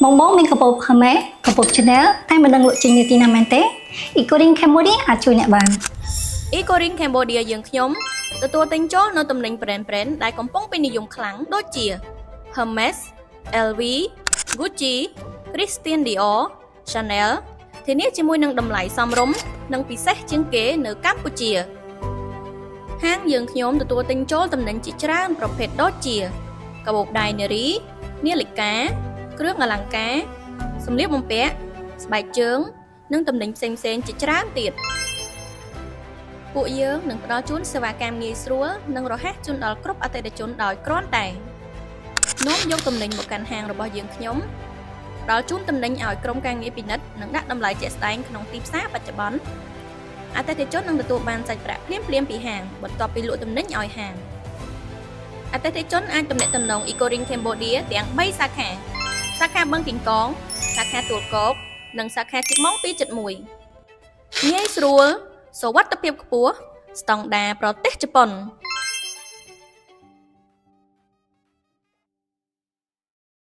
បងបងមានកាបូប Hermes កាបូប Chanel តែមិនដឹងលក់ចេញនៅទីណាមែនទេ Ecoring Cambodia អាចជួយអ្នកបាន។ Ecoring Cambodia យើងខ្ញុំទទួលទិញចូលនៅទំនិញ brand brand ដែលកំពុងពេញនិយមខ្លាំងដូចជា Hermes, LV, Gucci, Christian Dior, Chanel ធានាជាមួយនឹងតម្លៃសមរម្យនិងពិសេសជាងគេនៅកម្ពុជា ហាងយើងខ្ញុំទទួលទិញចូលទំនិញជាច្រើនប្រភេទដូចជាកាបូបដៃនារី នាឡិកា គ្រឿងអលង្ការសម្លៀកបំពាក់ស្បែកជើង និងទំនិញផ្សេងៗជាច្រើនទៀត ពួកយើងនឹងផ្ដល់ជូនសេវាកម្មងាយស្រួលនិងរហ័សជូនដល់គ្រប់អតិថិជនដោយគ្រាន់តែនាំយកទំនិញមកកាន់ហាងរបស់យើងខ្ញុំផ្ដល់ជូនទំនិញឲ្យក្រុមការងារពិនិត្យនិងដាក់តម្លៃជាក់ស្ដែងក្នុងទីផ្សារបច្ចុប្បន្នអតិថិជននឹងទទួលបានសាច់ប្រាក់ភ្លាមៗពីហាងបន្ទាប់ពីលក់ទំនិញឲ្យហាងអតិថិជនអាចទំនាក់ទំនង Ecoring Cambodia ទាំង3សាខាសាខាបឹងកេងកងសាខាទួលគោកនិងសាខាជីបម៉ុង271ងាយស្រួលសុវត្ថិភាពខ្ពស់ស្តង់ដារប្រទេសជប៉ុន។